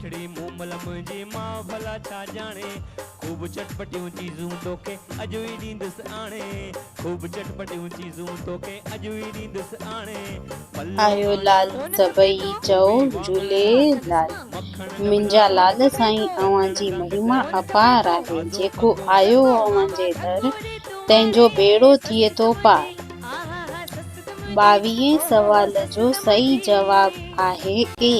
مٺڙي مومل منهنجي ماء ڀلا ڇا ڄاڻي خوب چٽپٽيون چيزون توکي اڄ ئي ڏيندس آڻي خوب چٽپٽيون چيزون توکي اڄ ئي ڏيندس آڻي پلو آيو آڻي لال سون سڀئي کپي چئو ٿوبي واڱڻ جهوليلال. مکڻ منهنجا ڊبل لال سائين اوهان جي مهما اپار آهي جيڪو آيو اوهان جي در تنهن جو ٻيڙو ٿئي ٿو پار. ٻاويهين سوال جو صحيح جواب آهي اي.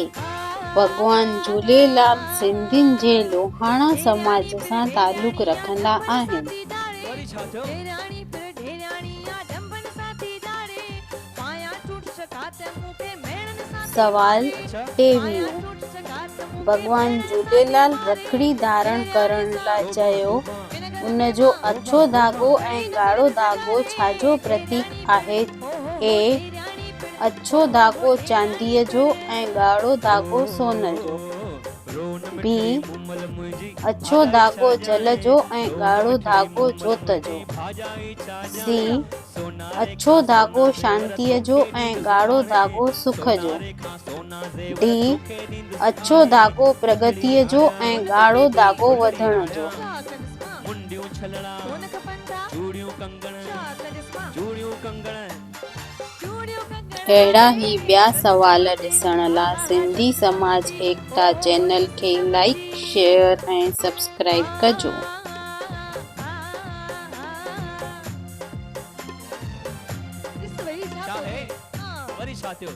ڀڳوان جهوليلال سنڌين جي لوهاڻا سماج سان تعلق رکندا آهن. سوال ٽيويهون، ڀڳوان جهوليلال رکڙي ڌارڻ ڪرڻ لا چيو، ان جو اڇو ڌاڳو ۽ ڳاڙهو ڌاڳو ڇا جو پرتيڪ آهي؟ اي. اڇو ڌاڳو چانديء جو ۽ ڳاڙهو ڌاڳو سون جو. بي. اڇو ڌاڳو جل جو ۽ ڳاڙهو ڌاڳو جوت جو. سي. اڇو ڌاڳو شانتيء جو ۽ ڳاڙهو ڌاڳو سک جو. ڊي. اڇو ڌاڳو پرڳتيء جو ۽ ڳاڙهو ڌاڳو وڌڻ جو. اهڙا ئي ٻيا سوال ڏسڻ لا سنڌي سماج ايڪتا چينل کي لائيڪ، شيئر ۽ سبسڪرائيب ڪجو. ڇا هي وري ڇا ٿيو.